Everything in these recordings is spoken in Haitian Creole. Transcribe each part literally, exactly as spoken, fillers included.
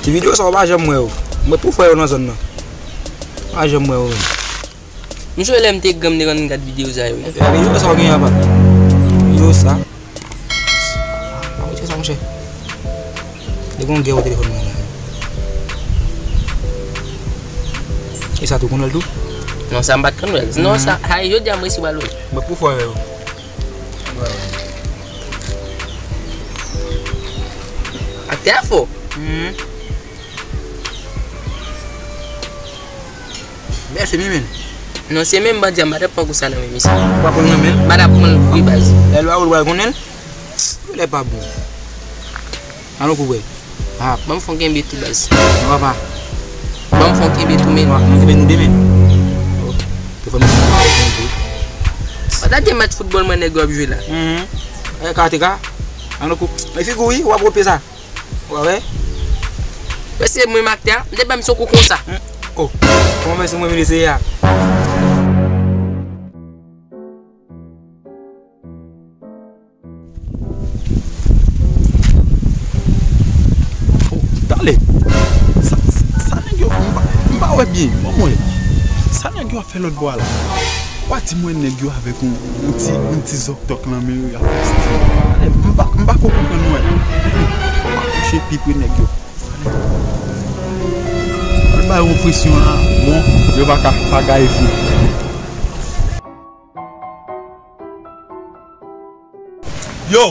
Ti videyo sa w pa janm wè yo. Mwen pou fè yo nan zòn nan. Pa janm wè yo menm. M sonje lè m te gran m te konn gad videyo sa yo wi. E videyo sa w gen an pa. Videyo sa. A, monchè sa monchè. Li gon gè ou telefòn mwen la. E sa tou konnen l tou? Non, sa m pa t konn wè l. Non, sa, hay, jodi a m resi pral wè l. Mwen pou fè yo. Aktè a fò. Mèsi, Mimin. Non, se menm bandi a, m pa t ap pran kou sa nan men misye. Ou pa konn nan men? M pa t ap pran l vre baz. Lè lwa ou l pral konnen l, lè pa bon. Alon kouvè. Ah, ban m fon kenbe tou baz. Non, papa. Ban m fon kenbe tou, men. Mwen kenbe nou de men. Te fè mwen kenbe. Gade match foutbòl mwen nèg yo ap jwe la. Mhm. E, karateka. Alon kou. E figi w wi, w ap wope sa. Ou pa wè? Mesye, mwen m aktè a, m te ban m sou kou konsa. Hmm. Oh, kòman mesye mwen vin eseye a? Oh, tale. Sa, sa, sa nèg yo, m pa, m pa wè byen. Ban mwen. Sa nèg yo ap fè lòt bò a la? Wa di mwen nèg yo avèk yon, yon ti, yon ti zòktòk nan men yo, y ap fè stil. Tale, m pa, m pa ko konprann mwen. Fò m apwoche pi pre nèg yo. Al bay yon presyon la, bon, yo pa ka pa gaye fou. Yo!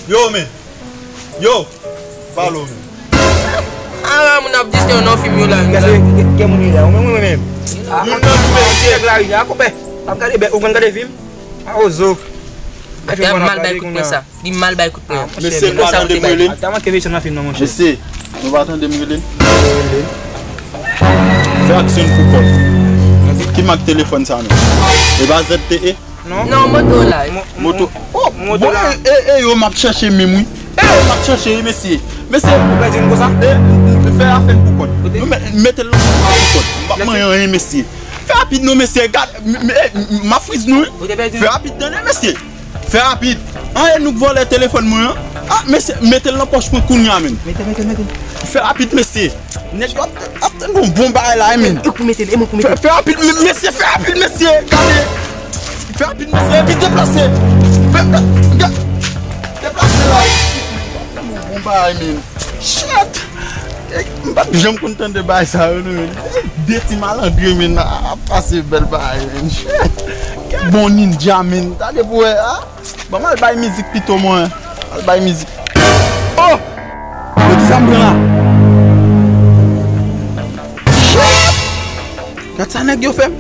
Yo, men! Yo! Pale w, men. Ah, moun ap distè yo nan fim yo la. Kè se, kè, kè moun yo la? Ou menm, ou menm, menm? Moun nan nou, mesye. Nèg la, wi, a konpè. Ap gade bèk, ou konn gade fim? A, ozo. Ap mal bay kout pwen sa. Li mal bay kout pwen. Mesye, nou pa tande m rele n? Ata manke mesye nan fim nan, monchè. Mesye, nou pa tande m rele n? Fè aksyon pou kòb. Ki mak telefòn sa menm? E pa Z T E? Non. Non, moto la. Moto. Oh, bon, e, e, e yo m ap chèche menm wi. E yo m ap chèche wi, mesye. Mesye. Ou pèdi m konsa? E, fè afè n pou kòb. Nou mete l nan pou kòb. M p ap manyen anyen, mesye. Fè rapid non, mesye. Gad, m, m, e, m, m ap friz nou wi. Fè rapid tande, mesye. Fè rapid. An, e nou k vòlè telefòn mwen an. Ah, mesye, mete l nan pòch mwen kounye a menm. Mete, mete, mete. Fè rapid, mesye. Nèg yo ap, ap tann yon bon bagay la, e menm. E ou pou mete l, e mwen pou mete l. Fè, fè rapid, me-, mesye, fè rapid, mesye. Gade. Fè rapid, mesye, epi deplase. Fè, fè, ga-, deplase la. Bon bagay, menm. Shit. Eh, m pa t janm konn tande bagay sa yo, non, men. Eh, de ti malandren, men, ap pase bèl bagay, men. Shit. Bon ninja, men. Tande pou wè, ah. Bon, m al bay mizik pito, mwen. M al bay mizik. Oh! Yo, kisa m pran la? Shit! Gad sa nèg yo fè m.